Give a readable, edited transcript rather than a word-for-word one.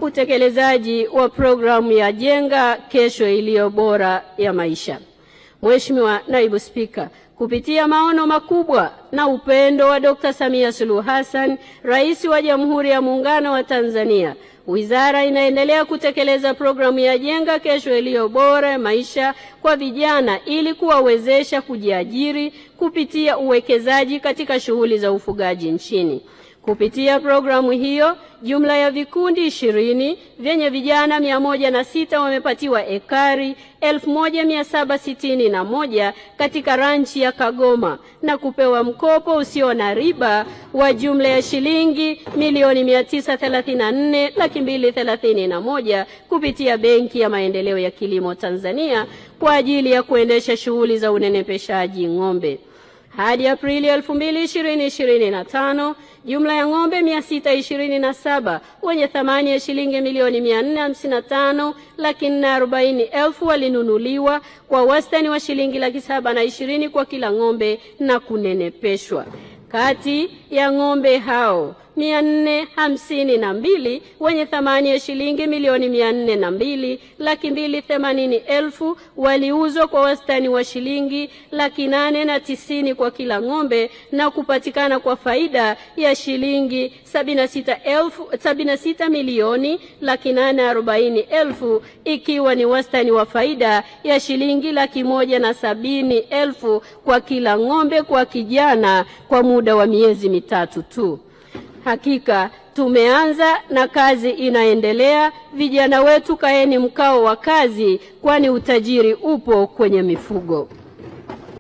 utekelezaji wa programu ya Jenga Kesho Iliyo Bora ya Maisha. Mheshimiwa Naibu Spika, kupitia maono makubwa na upendo wa Dr. Samia Suluhu Hassan, Rais wa Jamhuri ya Muungano wa Tanzania, wizara inaendelea kutekeleza programu ya Jenga Kesho Iliyo Bora ya Maisha kwa vijana ili kuwawezesha kujiajiri kupitia uwekezaji katika shughuli za ufugaji nchini. Kupitia programu hiyo, jumla ya vikundi 20 vyenye vijana 106 wamepatiwa ekari 1761 katika ranchi ya Kagoma na kupewa mkopo usio na riba wa jumla ya shilingi milioni 934,231 kupitia Benki ya Maendeleo ya Kilimo Tanzania kwa ajili ya kuendesha shughuli za unenepeshaji ng'ombe. Hadi Aprili 2025, jumla ya ng'ombe 627 wenye thamani ya shilingi milioni 455,440,000 walinunuliwa kwa wastani wa shilingi 720,000 kwa kila ng'ombe na kunenepeshwa. Kati ya ng'ombe hao 452 wenye thamani ya shilingi milioni 402,280,000 waliuzwa kwa wastani wa shilingi 890,000 kwa kila ng'ombe na kupatikana kwa faida ya shilingi 76,840,000, ikiwa ni wastani wa faida ya shilingi 170,000 kwa kila ng'ombe kwa kijana kwa muda wa miezi 3 tu. Hakika tumeanza na kazi inaendelea. Vijana wetu, kaeni mkao wa kazi, kwani utajiri upo kwenye mifugo.